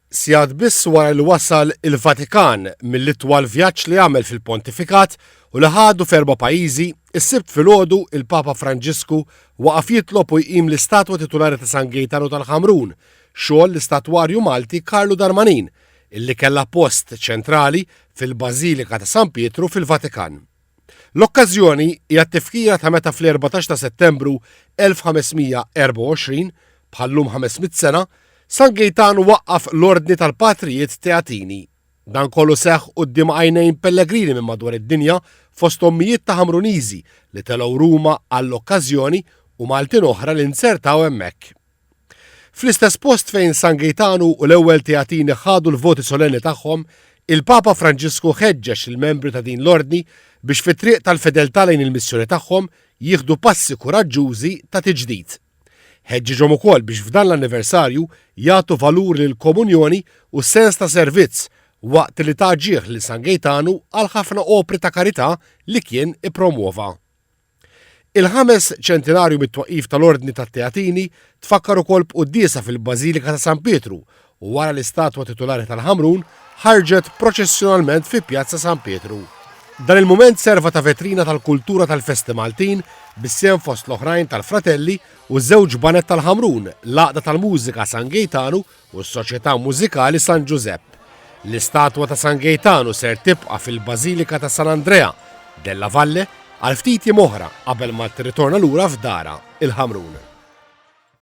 Sigħat biss wara li wasal il-Vatikan mill-itwal vjaġġ li għamel fil-pontifikat u li ħadu f'erba' pajjiżi, is-Sibt filgħodu il-Papa Franġisku waqaf jitlob u jqim l-istatwa titulari ta' San Gejtanu tal-Ħamrun, xogħol l-istatwarju Malti Karlu Darmanin, illi kellha post ċentrali fil-Bażilika ta' San Pietru fil-Vatikan. L-okkażjoni hija t-tifkira ta' meta fl-14 ta' Settembru 1524, bħal-lum 500 sena, San Gejtanu waqqaf l-Ordni tal-Patrijiet Teatini. Dan kollu seħħ quddiem għajnejn pellegrini minn madwar id-dinja fosthom mijiet ta' Ħamruniżi li telgħu Ruma għall-okkażjoni u Maltin oħra li nzertaw hemmhekk. Fl-istess post fejn San Gejtanu u l-ewwel Teatini ħadu l-voti solenni tagħhom, il-Papa Franġisku ħeġġeġ lill-membri ta' din l-Ordni biex fit-triq tal-fedeltà lejn il-missjoni tagħhom jieħdu passi kuraġġużi ta' tiġdid. Ħeġġiġhom ukoll biex f'dan l-anniversarju jagħtu valur lill-komunjoni u s-sens ta' servizz waqt li ta ġieħ lil San Gejtanu għall-ħafna opri ta' karità li kien ippromwova. Il-ħames ċentinarju mit-twaqqif tal-Ordni tat-Teatini tfakkar ukoll b'quddiesa fil-Bażilika ta' San Pietru u wara l-istatwa titulari tal-Ħamrun ħarġet proċessjonalment fi Pjazza San Pietru. Dan il-mument serva ta' vetrina tal-kultura tal-festi Maltin bis-sehem fost l-oħrajn tal-Fratelli u żewġ baned tal-Ħamrun, l-Għaqda tal-Mużika San Gejtanu u s-Soċjetà Mużikali San Ġużepp. L-istatwa ta' San Gejtanu ser tibqa' fil-Bażilika ta' San Andrea della Valle għal ftit jiem oħra qabel ma tirritorna lura f'darha, il-Ħamrun.